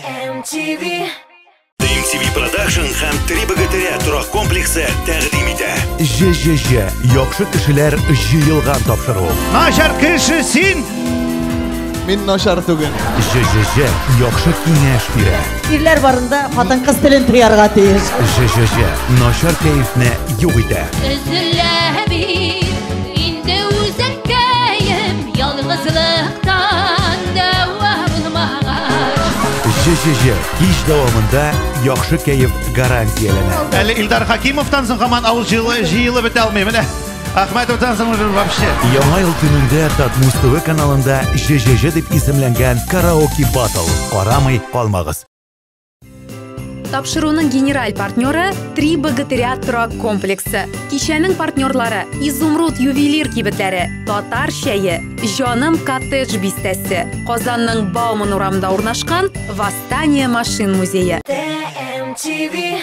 TMTV. TMTV Production һәм Три богатыря торак комплексы тәкъдим итә. ЖЖЖ яхшы кешеләр җыелган тапшыру. Начар кеше син! Мин начар түгел. ЖЖЖ яхшы киңәш бирә. Ирләр барында хатын-кыз телен тыярга тиеш. ЖЖЖ начар кәефне юк итә. Өзелә бит инде үзәккәем ялгызлыктан дәва булмагач. ЖЖЖ кич дәвамында яхшы кәеф гарантияләнә. Әле Илдар Хакимовтан соң һаман авыз җыелып бетә алмый. Менә Ахмәтовтан соң уже вообще. Яңа ел төнендә Татмуз ТВ каналында ЖЖЖ дип исемләнгән караоке батл. Карамый калмагыз. Тапшыруның генераль партнеры «Три богатыря» торак комплексы. Кичәнең партнерлары «Изумруд» ювелир кибетләре, «Татар чәе», «Җаным» коттедж бистәсе, Казанның Бауман урамында урнашкан «Восстание машин» музее. TMTV.